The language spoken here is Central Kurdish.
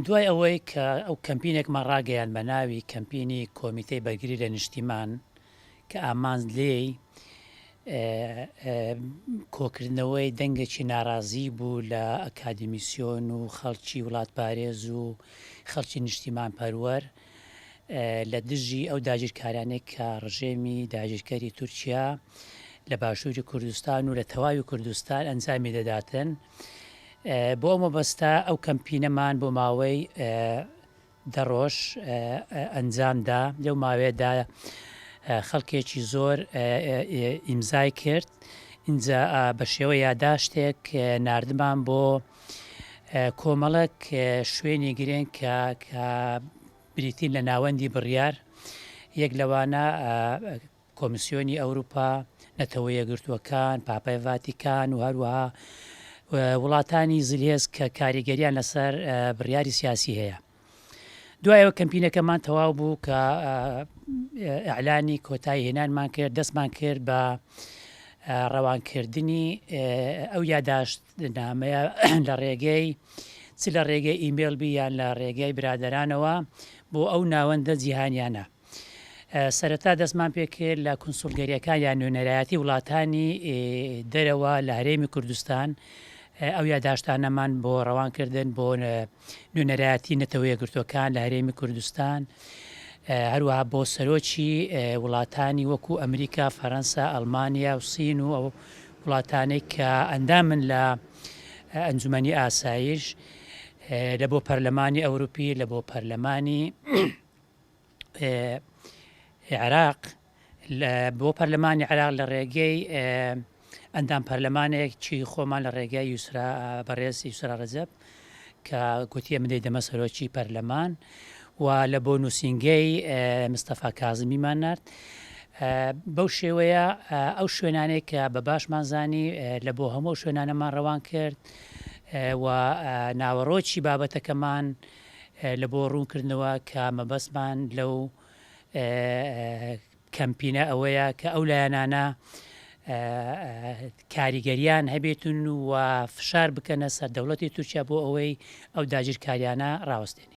دوای ئەوەی کە ئەو کەمپینێکمان ڕاگەیاند بە ناوی کەمپینی کۆمیتەی بەرگری لە نیشتیمان کە ئامانج لێی کۆکردنەوەی دەنگێکی ناڕازی بوو لە ئەکادیمیسیۆن و خەڵکی وڵاتپارێز و خەڵکی نیشتیمانپەروەر لە دژی ئەو داگیرکارانەی کە ڕژێمی داگیرکەری تورکیا لە باشووری کوردستان و لە تەواوی کوردستان ئەنجامی دەداتن. بۆ ئەو مەبەستە ئەو کەمپینەمان بۆ ماوەی دە ڕۆژ ئەنجام دا، لەو ماوەیەدا خەڵکێکی زۆر ئیمزای کرد، ئینجا بە شێوەی یاداشتێک ناردمان بۆ کۆمەڵێک شوێنی گرنگ کە کە بریتین لە ناوەندی بڕیار، یەک لەوانە کۆمیسیۆنی ئەوروپا، نەتەوە یەکگرتووەکان، پاپای ڤاتیکان و هەروەها وڵاتانی زلهێز کە کاریگەریان لەسەر بڕیاری سیاسی هەیە. دوای ئەوە کەمپینەکەمان تەواو بوو کە ئیعلانی کۆتایی هێنانمان کرد، دەستمان کرد بە ڕەوانکردنی ئەو یاداشتنامەیە لە ڕێگەی چ لە ڕێگەی ئیمێڵ بی یان لە ڕێگەی برادەرانەوە بۆ ئەو ناوەندە جیهانیانە. سەرەتا دەستمان پێکرد لە کونسوڵگەرییەکان یان نوێنەرایەتی وڵاتانی دەرەوە لە هەرێمی کوردستان ئەو یاداشتانەمان بۆ ڕەوان کردن بۆ نوێنەرایەتی نەتەوە یەکگرتووەکان لە هەرێمی کوردستان هەروەها بۆ سەرۆکی وڵاتانی وەکو ئەمریکا، فەرەنسا، ئەڵمانیا و سین و ئەو وڵاتانەی کە ئەندامن لە ئەنجومەنی ئاسایش لە بۆ پەرلەمانی ئەوروپی لە بۆ پەرلەمانی عێراق بۆ پەرلەمانی عێراق لە ڕێگەی ئەندام پەرلەمانێکی خۆمان لە ڕێگای یوسرا بەڕێز یوسرا ڕەجەب کە گوتیە من دەیدەمە سەرۆکی پەرلەمان و لە بۆ نووسینگەی مستەفا کازمیمان نارد بەو شێوەیە ئەو شوێنانەی کە بە باشمان زانی لە بۆ هەموو شوێنانەمان ڕەوان کرد و ناوەڕۆکی بابەتەکەمان لە بۆ ڕوون کردنەوە کە مەبەستمان لەو کەمپینە ئەوەیە کە ئەو لایەنانە کاریگەریان هەبێتن و فشار بکەنە سەر دەوڵەتی تورکیا بۆ ئەوەی ئەو داگیرکاریانە ڕاوەستێنێ.